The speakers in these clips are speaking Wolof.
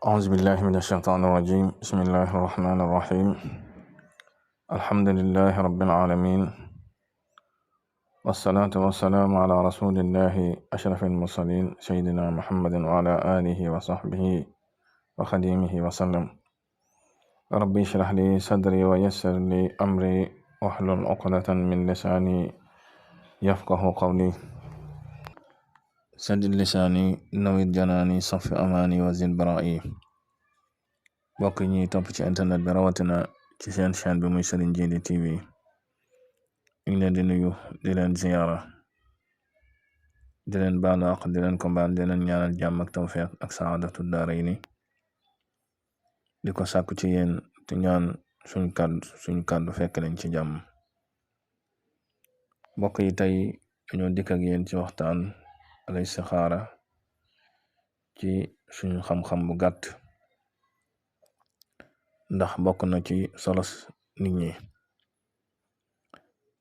أعوذ بالله من الشيطان الرجيم. بسم الله الرحمن الرحيم. الحمد لله رب العالمين، والصلاة والسلام على رسول الله أشرف المرسلين سيدنا محمد وعلى آله وصحبه وخديمه وسلم. ربي اشرح لي صدري ويسر لي أمري واحلل عقدة من لساني يفقه قولي. سدد لساني نوّر جناني صف أماني وزد برائي. bokk ñi topp ci internet bi rawatina ci seen chaîne bi muy Serigne Djily TV, ñu ngi leen di nuyu, di leen ziyaara, di leen baalu àq, di leen ko baal, di leen ñaanal jàmm ak tawfiq ak saadatu daarayni, di ko sàkku ci yéen te ñaan suñ kàddu fekk leen ci jàmm. bokk yi tey dañoo dikk ak yéen ci waxtaan al istixaara ci suñu xam-xam bu gàtt, ndax bokk na ci solos nit ñi.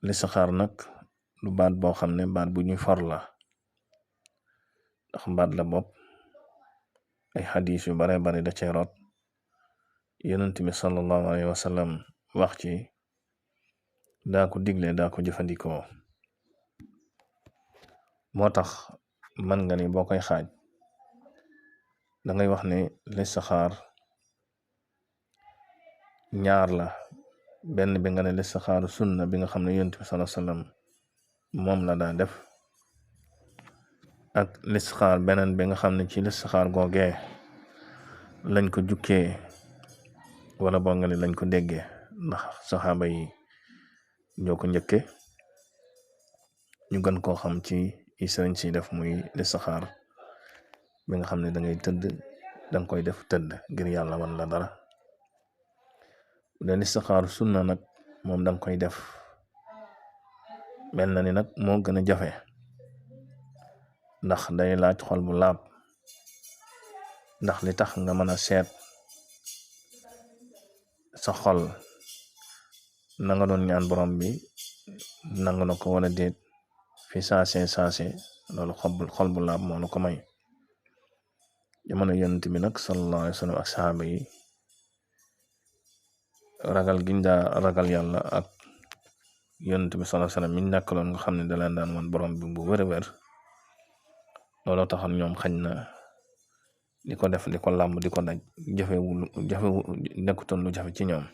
Listixaar nag lu baat boo xam ne baat bu ñuy for la, ndax baat la bopp ay xadiis yu bare bare da cee rot. Yonent bi sallallahu alayhi wa sallam wax ci, daa ko digle, daa ko jëfandikoo. moo tax man nga ni boo koy xaaj dangay wax ne listixaar ñaar la. benn bi nga ne listixaaru sunna bi nga xam ne Yonent bi sallallahu alayhi wa sallam moom la daa def, ak listixaar beneen bi nga xam ne ci listixaar googee lañ ko jukkee, wala boo nga ne lañ ko déggee, ndax saxaaba yi ñoo ko njëkke. ñu gën koo xam ci yi sëriñ si def muy listixaar bi nga xam ne dangay tëdd, danga koy def tëdd ngir yàlla wan la dara. bu dee listixaaru sunna nag moom danga koy def, mel na ni nag moo gën a jafe, ndax day laaj xol bu laab. ndax li tax nga mën a seet sa xol na nga doon ñaan borom bi nangu na ko wala déet fi saase loolu xol bu laab moo la ko may. jamono Yonent bi nag sallallahu alayhi wa sallam ak saxaaba yi, ragal giñ daa ragal yàlla ak Yonent bi sallallahu alayhi wa sallam miñ nekkaloon, nga xam ne da leen daan wan borom bi bu wér-wér. looloo taxoon ñoom xañ na di ko def, di ko làmb, di ko daj jafe nekkutoon lu jafe ci ñoom.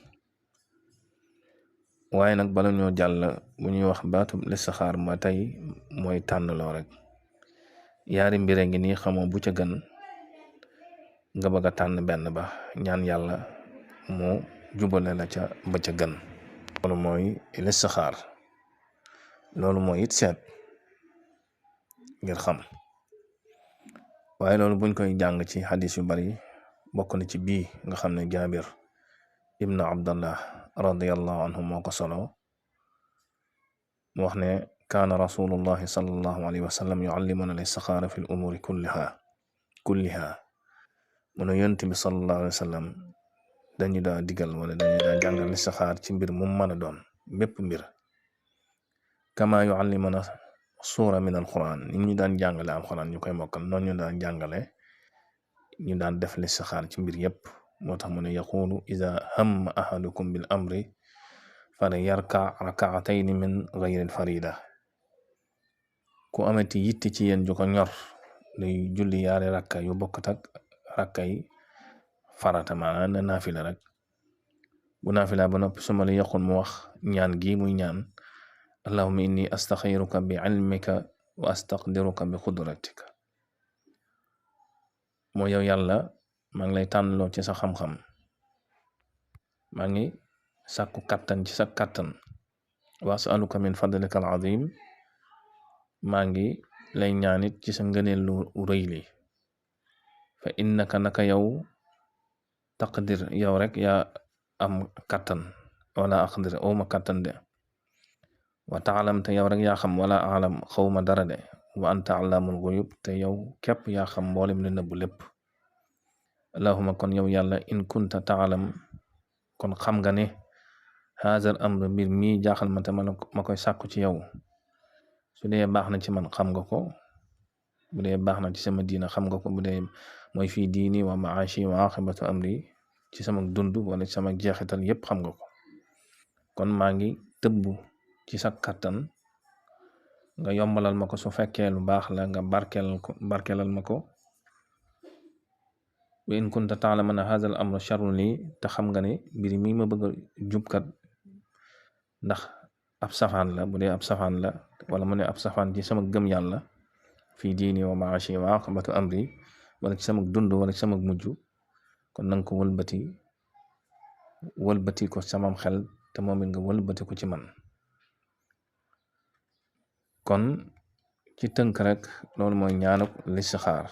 waaye nag bala ñoo jàll, bu ñuy wax baatu listixaar ma tey mooy tànnloo rek. yaari mbire ngi nii, xamoo bu ca gën, nga bëgg a tànn benn ba, ñaan yàlla mu jubale la ca ba ca gën. loolu mooy listixaar. loolu mooy it seet ngir xam. waaye loolu buñ koy jàng ci xadis yu bari, bokk na ci bii nga xam ne Jaabir ibnu Abdallah radiyallahu anhu moo ko solo. mu wax ne kaana rasulullahi sallallahu alayhi wa sallam yuallimuna al-istixaara fi l-umuuri kulliha. mu ne Yonent bi sallallahu alayhi wa sallam dañu daa digal wala dañu daa jàngal listixaar ci mbir mu mën a doon, bépp mbir. kama yuallimuna suura min al-Qur'an, ni ñu daan jàngale alxuraan ñu koy mokkal, noonu ñu daan jàngale, ñu daan def listixaar ci mbir yépp. moo tax mu ne yaqulu ida hamma ahadukum bil amri fala yarka rakaatayni min gayri farida. ku amati yitti ci yéen ju ko ñor, day julli yaari rakka yu bokkut ak rakkay farata, maanaam na naafila rek. bu naafila ba noppi suma li yaqul mu wax ñaan gi muy ñaan, allahumma inni astaxiruka bi ilmika wa astaqdiruka bi qudratika. moo yow yàlla, maa ngi lay tànnloo ci sa xam-xam, maa ngi sàkku kattan ci sa kattan, wa asaluka min fadlika al azim, maa ngi lay ñaanit ci sa ngëneel lu rëy li. fa innaka naka yow taqdir, yow rek yaa am kattan, wala aqdir awma kattan de. wa taalam, te yow rek yaa xam, wala alam xawma dara de. wa anta allamul ghuyub, te yow képp yaa xam mboolem li nëbbu lépp. allahuma kon yow yàlla, in kunta taalam, kon xam nga ne haazal amr, mbir mii jaaxal ma te ma koy sàkku ci yow, su dee baax na ci man xam nga ko, bu dee baax na ci sama diina xam nga ko, bu dee mooy fii diini wa maashi wa aqibatu amri, ci sama dund wala ci sama jeexital yépp xam nga ko. kon maa ngi tëbbu ci sa kattan nga yombalal ma ko, su fekkee lu baax la nga barkeelal ma ko. wa in kunta ta'lamu anna hadha al amra sharrun lii, te xam nga ne mbir mi ma bëgg a jubkat ndax ab safaan la, bu dee ab safaan la wala mu ne ab safaan ci sama gëm yàlla, fii diini wa maashi wa aqibatu amri, wala ci sama dund wala ci sama mujj, kon nanga ko wëlbati ko samam xel, te moom it nga wëlbati ko ci man. kon ci tënk rek loolu mooy ñaanuk listixaar.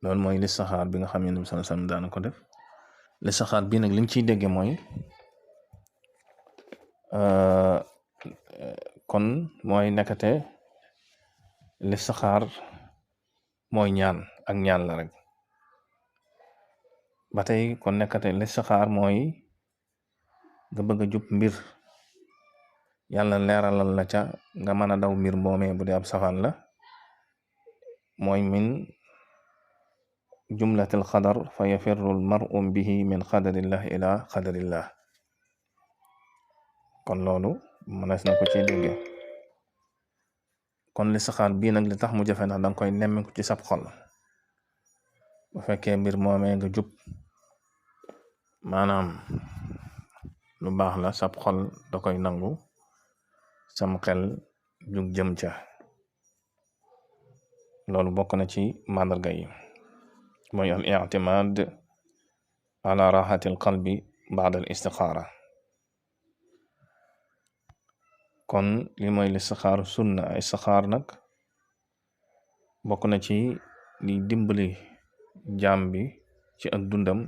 loolu mooy listixaar bi nga xam ne Nabi sallallahu alayhi wasallam daana ko def. listixaar bii nag liñ ciy dégge mooy kon mooy nekkate listixaar mooy ñaan ak ñaan la rek. ba tey kon nekkate listixaar mooy nga bëgg a jub mbir, yàlla leeralal la ca nga mën a daw mbir moomee bu dee ab safaan la, mooy min jumlatil xadar fa yafirru al mar'u bihi min xadarillah ila xadarillah. kon loolu mënees na ko ci dégge. kon listixaar bii nag li tax mu jafe ndax danga koy nemmiku ci sab xol. bu fekkee mbir moomee nga jub, maanaam lu baax la, sab xol da koy nangu, sam xel jug jëm ca. loolu bokk na ci màndarga yi, mooy al i'timad ala raxati al qalbi ba'da al istixaara. kon li mooy listixaar sunna. istixaar nag bokk na ci li dimbali jaam bi ci ak dundam,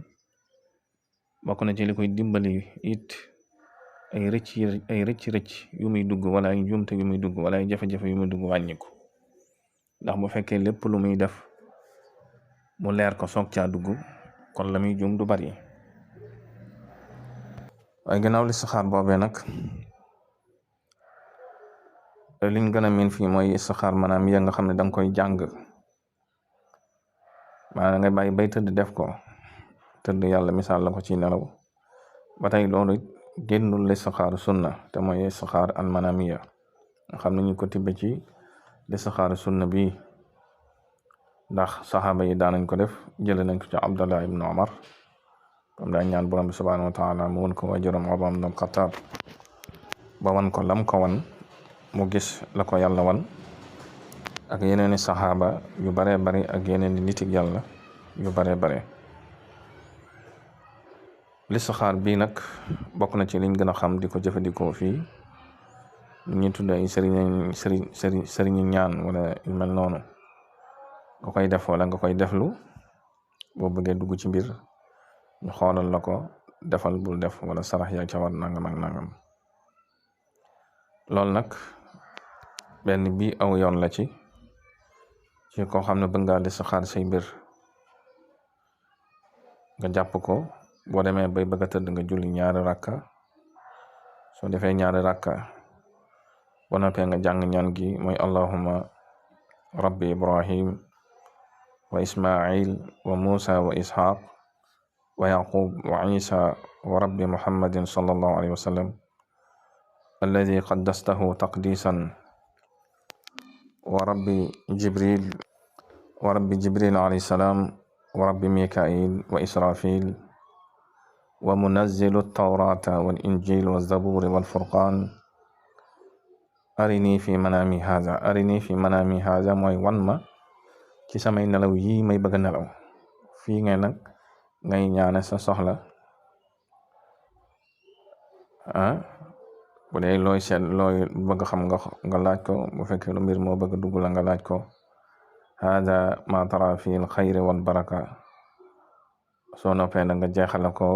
bokk na ci li koy dimbali it ay rëcc yu muy dugg, wala ay njuumte yu muy dugg, wala ay jafe-jafe yu muy dugg wàññiku. ndax bu fekkee lépp lu muy def mu leer ko soog caa dugg, kon la muy juum du bari. waaye gannaaw listixaar boobee nag liñ gën a miin fii mooy istixaar maanaam ya nga xam ne danga koy jàng, maanaam ngay bàyyi bay tëdd def ko, tëdd yàlla misaal la ko ci nelaw. ba tey loolu génnul listixaar sunna, te mooy istixaar al manamiya nga xam ne ñu ko tibbe ci listixaar sunna bi, ndax saxaaba yi daanañ ko def. jële nañ ko ci Abdallah ibn Umar, comme daa ñaan borom bi subhanahu wa taala mu won ko waajuram Umar ibn al-Khattab, ba wan ko lam ko wan, mu gis la ko yàlla wan, ak yeneeni saxaaba yu baree bari ak yeneeni nitik yàlla yu baree bare. listixaar bii nag bokk na ci liñ gën a xam di ko jëfandikoo fii, ñu tudd ay sëriñi ñaan wala yu mel noonu. nga koy def wala nga koy deflu boo bëggee dugg ci mbir, ñu xoolal la ko, defal bul def, wala sarax yaa ca war nangam ak nangam. loolu nag benn bi aw yoon la ci koo xam ne bëgg ngaa listixaar say mbir, nga jàpp ko. boo demee bay bëgg a tëdd nga julli ñaari rakka. soo defee ñaari rakka boo noppee nga jàng ñaan gi, mooy allahumma rabbi ibrahim wa ismail wa musa wa ishaq wa yaqub wa isa wa rabbi muhammadin sallallahu alayhi wa sallam alladi qaddastahu taqdisan wa rabbi jibril alayhi salam wa rabbi mikail wa israfil wa munazzilu tawrata wal injil wa zaburi wal furqan arini fi manami haza mooy wan ma ci samay nelaw yi may bëgg a nelaw. fii ngay nag ngay ñaane sa soxla, bu dee looy seet looy bëgg xam nga laaj ko. bu fekkee lu mbir moo bëgg dugg la nga laaj ko. hada ma tara fi l xayri wal baraka. soo noppee nag nga jeexale ko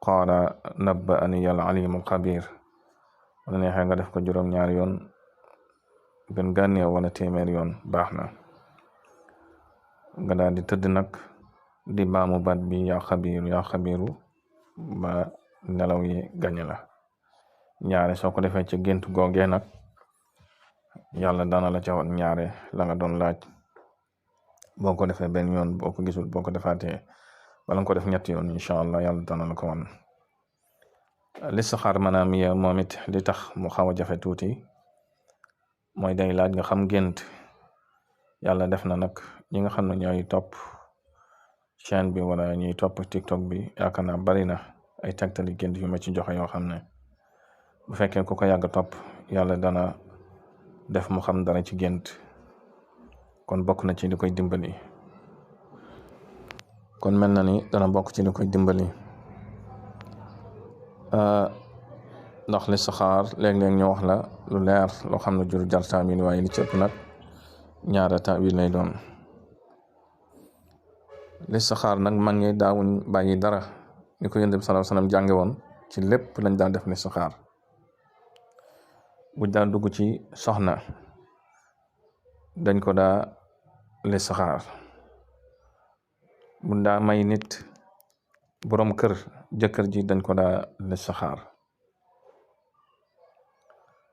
qaala nabba'ani al alim al xabir. wala neexee nga def ko juróom-ñaari yoon, gën gànneew wala téeméer yoon baax na. nga daal di tëdd nag di baamu baat bi yaa xabiru ba nelaw yi gañ la. ñaare soo ko defee ci gént googee nag yàlla dana la ca wan ñaare la nga doon laaj boo ko defee benn yoon boo ko gisul boo ko defaatee wala nga ko def ñetti yoon incha allah yàlla dana la ko wan. listixaar maanaam ya moom it li tax mu xaw a jafe tuuti mooy day laaj nga xam gént. yàlla def na nag ñi nga xam ne ñooy topp chaîne bi wala ñuy topp TikTok bi yaakaar naa bari na ay tegtali gént yu ma ci joxe yoo xam ne bu fekkee ku ko yàgg topp yàlla dana def mu xam dara ci gént, kon bokk na ci li koy dimbali. kon mel na ni dana bokk ci li koy dimbali ndax listixaar léeg-léeg ñu wax la lu leer loo xam ne jur jar taawil, waaye li ci ëpp nag ñaara taawil lay doon. listixaar nag mag ñi daawuñ bàyyi dara, ni ko Yonent bi sallallahu alayhi wasallam jànge woon ci lépp lañ daan def listixaar. buñ daan dugg ci soxna dañ ko daa listixaar. buñ daa may nit boroom kër jëkkër ji dañ ko daa listixaar.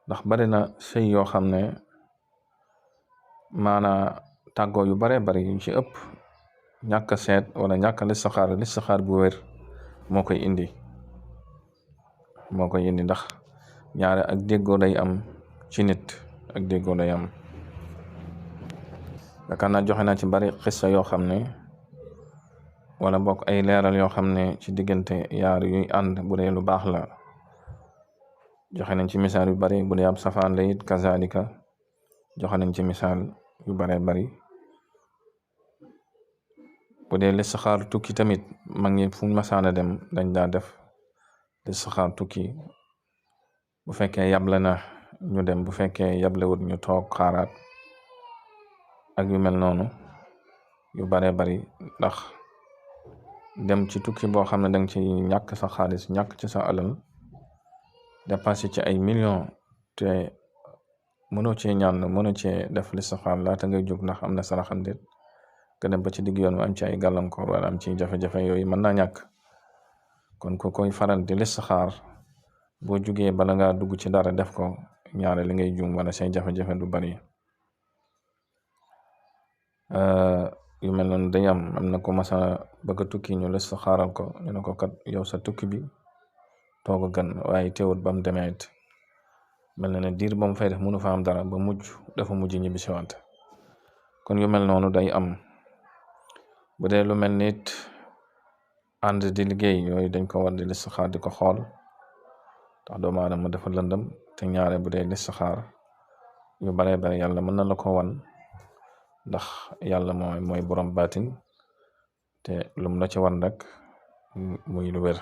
ndax bari na sëy yoo xam ne maanaa tàggoo yu bare bari yu ci ëpp ñàkk seet wala ñàkk listixaar bu wér moo koy indi ndax ñaare ak déggoo day am ci nit, ak déggoo day am. yaakaar naa joxe naa ci bari xissa yoo xam ne wala bokk ay leeral yoo xam ne ci diggante yaar yuy ànd bu dee lu baax la joxe nañ ci misaal yu bari, bu dee ab safaan la it kazalika joxe nañ ci misaal yu bare bari. bu dee listixaar tukki tamit mag ñi fu masaana dem dañ daa def listixaar tukki. bu fekkee yable na ñu dem, bu fekkee yablewut ñu toog xaaraat ak yu mel noonu yu bare bari. ndax dem ci tukki boo xam ne danga ci ñàkk sa xaalis, ñàkk ci sa alal, dépassé ci ay millions te mënoo cee ñaan, mënoo cee def listixaar laata ngay jóg ndax am na saraxandit nga dem ba ci digg yoon mu am ci ay gàllankoor wala am ci jafe-jafe, yooyu mën naa ñàkk. kon ku koy faral di listixaar boo jugee bala ngaa dugg ci dara def ko, ñaare li ngay juum wala say jafe-jafe du bari. yu mel noonu day am na ko masa bëgg a tukki ñu listixaaral ko, ñu ne ko kat yow sa tukki bi toog a gën, waaye teewut ba mu demee it mel na ne diir ba mu fay def mënu fa am dara ba dafa mujj ñibbi si waat. kon yu mel noonu day am. bu dee lu mel nit ànd di liggéey, yooyu dañ ko war di listixaar di ko xool ndax doomu aadama dafa lëndëm te ñaare bu dee listixaar yu bare bare yàlla mën na la ko wan, ndax yàlla mooy borom baatin te lum la ci wan rek muy lu wér.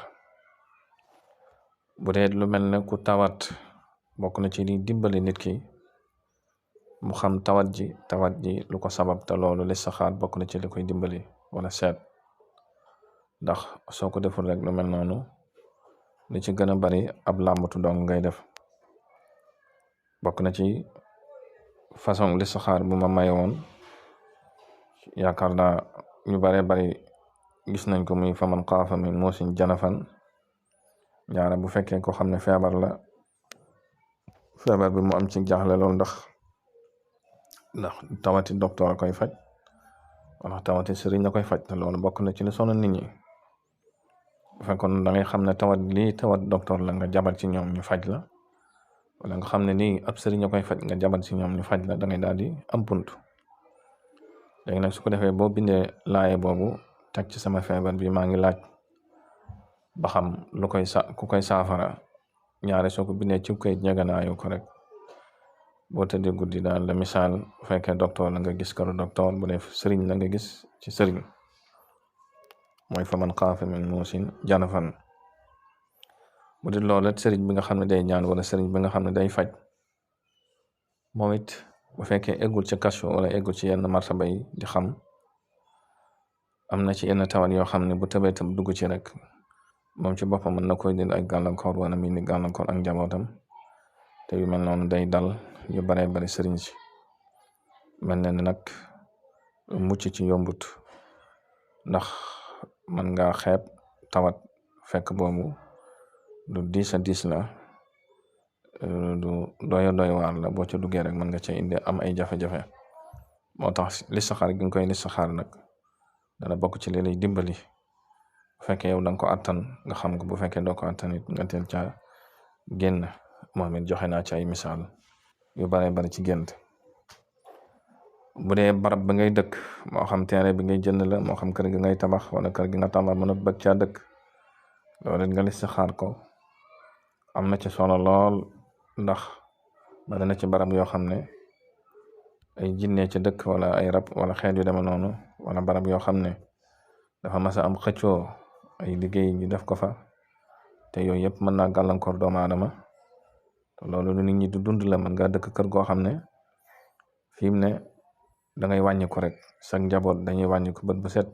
bu dee lu mel ne ku tawat, bokk na ci li dimbali nit ki mu xam tawat ji lu ko sabab, te loolu listixaar bokk na ci li koy dimbali wala seet. ndax soo ko deful rek lu mel noonu li ci gën a bari ab làmbatu dong ngay def. bokk na ci façon listixaar bu ma maye woon, yaakaar naa ñu bare bari gis nañ ko, muy faman xaafa min muusin janafan. ñaare bu fekkee ko xam ne feebar bi mu am ci jaaxle lool ndax tawati docteur koy faj wala tawati sëriñ la koy faj, te loolu bokk na ci li sonal nit ñi. bu fekkoon da ngay xam ne tawat docteur la nga jabal ci ñoom ñu faj la, wala nga xam ne nii ab sëriñ la koy faj nga jabal ci ñoom ñu faj la, da ngay daal di am punt. léegi nag su ko defee boo bindee laaye boobu teg ci sama feebar bi maa ngi laaj ba xam ku koy saafara, ñaare soo ko bindee ci koy ñeganaayu ko rek boo tëddee guddi daal la misaal. bu fekkee docteur la nga gis këru docteur, bu dee sëriñ la nga gis ci sëriñ, mooy fa man xaafa min muusin janafan. bu dee loolu sëriñ bi nga xam ne day ñaan wala sëriñ bi nga xam ne day faj, moom it bu fekkee eggul ci kaso wala eggul ci yenn martaba yi di xam, am na ci yenn tawat yoo xam ne bu tëbee tam dugg ci rek moom ci boppam mën na koy dindi ay gàllankoor wala mi ni gàllankoor ak njabootam. te yu mel noonu day dal yu bare bari sëriñ si. mel na ni nag mucc ci yombut, ndax mën nga xeeb tawat fekk boobu du diis a diis la, du doy waar la. boo ca duggee rek mën nga ca indi am ay jafe-jafe. moo tax listixaar gi nga koy listixaar nag dana bokk ci li lay dimbali bu fekkee yow danga ko attan nga xam ko, bu fekkee doo ko attan it nga teel ca génn. moom it joxe naa ci ay misaal yu bare bari ci gént. bu dee barab ba ngay dëkk, moo xam terrain bi ngay jënd la, moo xam kër gi ngay tabax wala kër gi nga tabax mën a bëgg caa dëkk, loolu it nga listixaar ko am na ci solo lool, ndax bari na ci barab yoo xam ne ay jinne ci dëkk wala ay rab wala xeet yu deme noonu, wala barab yoo xam ne dafa mas a am xëccoo ay liggéey ñu def ko fa, te yooyu yëpp mën naa gàllankoor doomu aadama. loolu lu nit ñi du dund la. mën nga dëkk kër goo xam ne fi mu ne da ngay wàññi ko rek, sa njaboot dañuy wàññi ko bët bu set,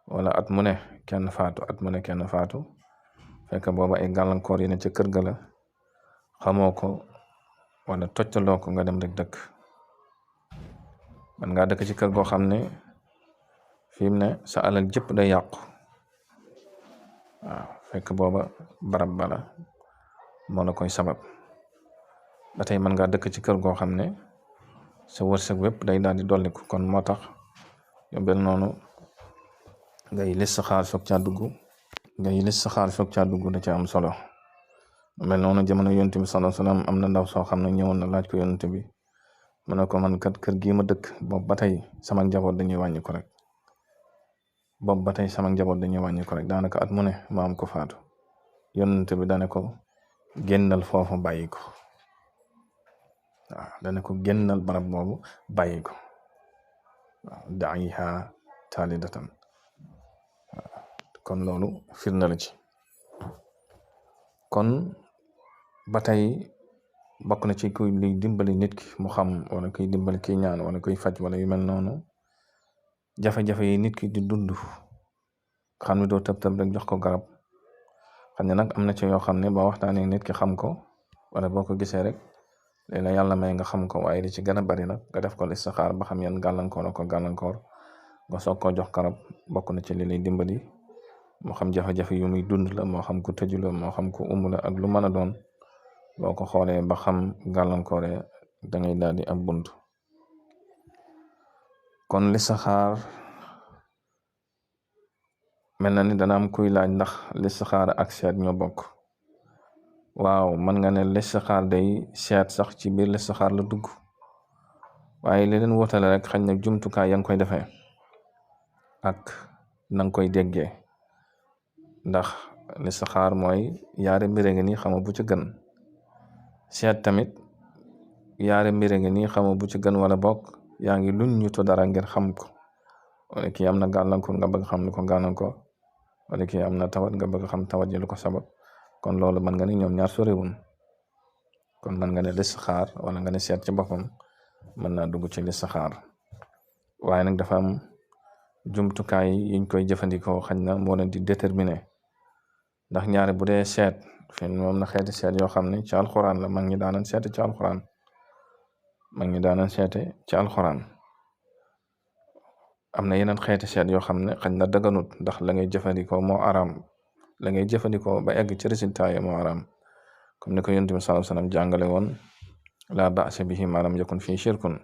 wala at mu ne kenn faatu, at mu ne kenn faatu, fekk booba ay gàllankoor yi ne ca kër ga la, xamoo ko wala toctaloo ko nga dem rek dëkk. man ngaa dëkk ci kër goo xam ne fi mu ne sa alal jëpp day yàqu, waaw fekk booba barab bala moo la koy sabab. ba tey mën ngaa dëkk ci kër goo xam ne sa wërsëg wépp day daal di dolliku. kon moo tax yu mel noonu ngay listixaar soog caa dugg, da ca am solo. mel noonu jamono yonent bi sallallahu alayhi wasallam am na ndaw soo xam ne ñëwoon na laaj ko yonent bi, mu ne ko man kat kër gii ma dëkk boobu ba tey sama njaboot dañuy wàññi ko rek, daanaka at mu ne ma am ko faatu. yonent bi dane ko génnal foofu bàyyi ko, waaw dane ko génnal barab boobu bàyyi ko, waaw da'iha talidatan. kon loolu firnde la ci. kon ba tey bokk na ci kuy liy dimbali nit ki mu xam, wala kuy dimbali kiy ñaan, wala kuy faj, wala yu mel noonu, jafe-jafe yi nit ki di dund, xam ne doo tëb rek jox ko garab. xam ne nag am na ci yoo xam ne boo waxtaanee nit ki xam ko, wala boo ko gisee rek léegi la yàlla may nga xam ko, waaye li ci gën a bari nag nga def ko listixaar ba xam yan gàllankoor ko gàllankoor nga soog koo jox garab. bokk na ci li lay dimbali, moo xam jafe-jafe yu muy dund la, moo xam ku tëju la, moo xam ku umb la, ak lu mën a doon, boo ko xoolee ba xam gàllankoore da ngay daal di am bunt. kon listixaar mel na ni dana am kuy laaj ndax listixaar ak seet ñoo bokk. waaw mën nga ne listixaar day seet sax ci biir listixaar la dugg, waaye li leen wutale rek xañ na jumtukaay ya nga koy defee ak na nga koy déggee. ndax listixaar mooy yaari mbir ngi nii xama bu ci gën, seet tamit yaari mbir ngi nii xama bu ci gën, wala bokk yaa ngi luñ ñutu dara ngir xam ko. wala kii am na gàllankoor nga bëgg xam lu ko gàllankoor, wala kii am na tawat nga bëgg xam tawat yi lu ko sabab. kon loolu mën nga ne ñoom ñaar soriwun. kon mën nga ne listixaar wala nga ne seet ci boppam mën naa dugg ci listixaar, waaye nag dafa am jumtukaay yiñ koy jëfandikoo, xañ na moo leen di déterminer. ndax ñaare bu dee seet fi moom na xeeti seet yoo xam ne ci alxuraan la, mag ñi daanan seete ci alxuraan. am na yeneen xeeti seet yoo xam ne xañ na daganut, ndax la ngay jëfandikoo moo araam, la ngay jëfandikoo ba egg ci résultat yi moo araam, comme ni ko yonent bi sallallahu alayhi wasallam jàngale woon, la ba'sa bihi ma lam yakun fii shirkun.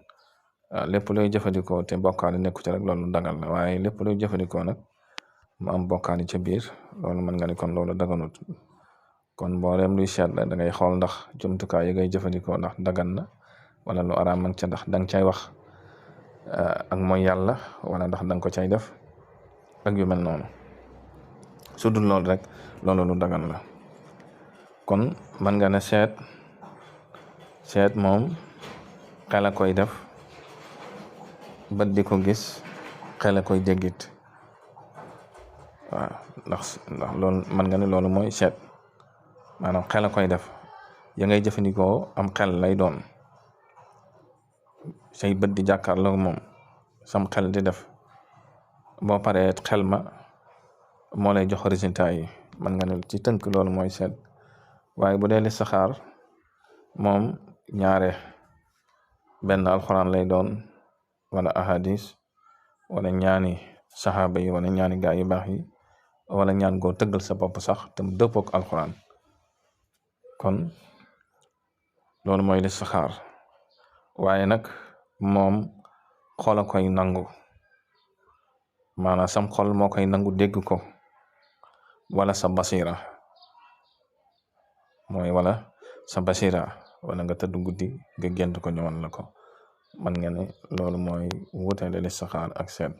lépp looy jëfandikoo te bokkaale nekku ci rek loolu dagal la, waaye lépp looy jëfandikoo nag mu am bokkaale ca biir, loolu mën nga ni kon loolu daganut. kon mbooleem luy seet la da ngay xool ndax jumtukaay yi ngay jëfandikoo ndax dagan na, wala lu araam man ca, ndax danga cay wax ak mooy yàlla, wala ndax danga ko cay def ak yu mel noonu. su dul loolu rek loolu lu dagan la. kon mën nga ne seet moom xel a koy def, bët di ko gis, xel a koy déggit. waaw ndax loolu mën nga ne loolu mooy seet, maanaam xel a koy def, ya ngay jëfandikoo am xel lay doon, say bët di jàkkaarloo moom, sam xel di def, boo paree xel ma moo lay jox résultat yi. mën nga ne ci tënk loolu mooy seet. waaye bu dee listixaar moom ñaare benn alxuraan lay doon, wala ahadis, wala ñaani saxaaba yi, wala ñaani gaa yu baax yi, wala ñaan goo tëggal sa bopp sax te mu dëppook alxuraan. kon loolu mooy listixaar. waaye nag moom xol a koy nangu, maanaam sam xol moo koy nangu dégg ko, wala sa basira mooy wala sa basira wala nga tëdd guddi nga gént ko ñëwoon la ko. man nga ne loolu mooy wutale listixaar ak seet.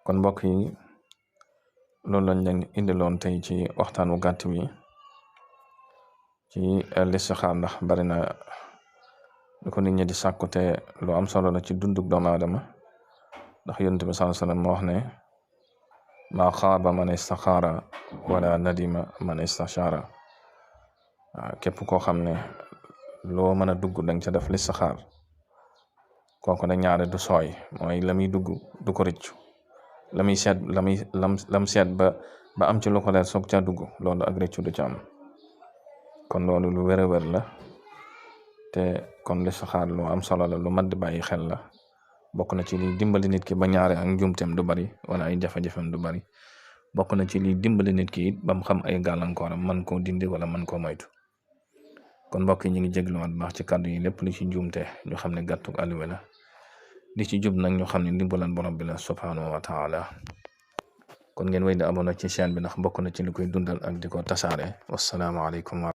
kon mbokk yi loolu lañ leen indiloon tey ci waxtaan wu gàtt wi ci listixaar, ndax bari na lu ko nit ñi di sàkku te lu am solo la ci dunduk doomu aadama. ndax yonent bi sallallahu alayhi wasallam moo wax ne maa xaaba man istaxaara wala nadima man istaxaara. waaw képp koo xam ne loo mën a dugg danga ca def listixaar, kooku da ñaare du sooy, mooy la muy dugg du ko rëccu, la muy seet lam seet ba am ci lu ko leer soog ca dugg, loolu ak rëccu du ca am. kon loolu lu wér a wér la, te kon listixaar lu am solo la, lu mat di bàyyi xel la. bokk na ci liy dimbali nit ki ba ñaare ak njuumteem du bari wala ay jafe-jafeem du bari. bokk na ci liy dimbali nit ki it ba mu xam ay gàllankooram man koo dindi wala man koo moytu. kon mbokk yi ñu ngi jégluwaat baax ci kàddu yi, lépp lu ci njuumte ñu xam ne gàttuk àlluwe la, li ci jub nag ñu xam ne ndimbalan borom bi la subhanahu wa taala. kon ngeen wéy di abonné ci chaîne bi ndax bokk na ci li koy dundal ak di ko tasaare. wassalaamu aleykum.